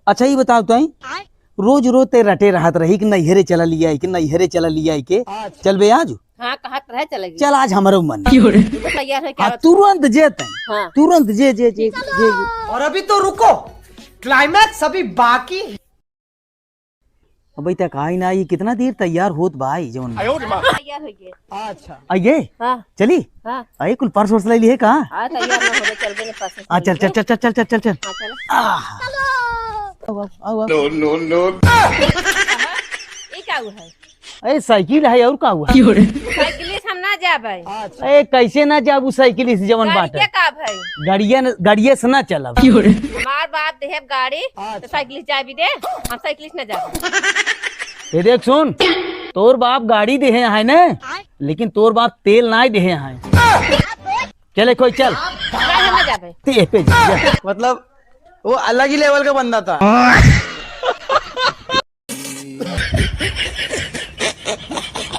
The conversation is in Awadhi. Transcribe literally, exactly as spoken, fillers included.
अच्छा, ई बताओ तो, रोज रोज ते रटे रहत रही कि नैहरे चला लिया है, कि नैहरे चला लिया है के? अच्छा। चल बे आज। हाँ, कहत रहे चले गए। चल, आज हमरो मन। तू तो तैयार है क्या? हाँ, तुरंत जे तैं। हाँ। तुरंत जे, जे, जे, जे, जे। और अभी तो रुको, climax अभी बाकी है। अबे तक आई ना, ये कितना देर तैयार होत बा, ई जवन। तैयार हो गए। अच्छा। आ ये? हाँ। चली? हाँ। आ ये कुल पर्स वर्स ले लिए का? हाँ, तैयार ना हो गए, चल बे ना पर्स वर्स आ, चल, लेके। चल, चल, चल, चल, चल, चल, चल। हाँ, चलो। आह। आओ, आओ, आओ, आओ। No, no, no। ये का हुआ है? अरे साइकिल है, और का हुआ? साइकिल से हम ना जाबे। अच्छा। ए, कैसे ना जाबू साइकिल से जवन गाड़ी बाटे? के का भाई? गाड़िया न, गाड़िया से ना चलब। हमार बाप देहे गाड़ी, तो अच्छा। साइकिल से जाबी दे, हम साइकिल से ना जाबे। ये देख सुन, तोर बाप गाड़ी देहे है ना, लेकिन तोर बाप तेल ना देहे है। चले कोई चल। ना, हम ना जाबे। ते पे जा। मतलब वो अलग ही level का बंदा था।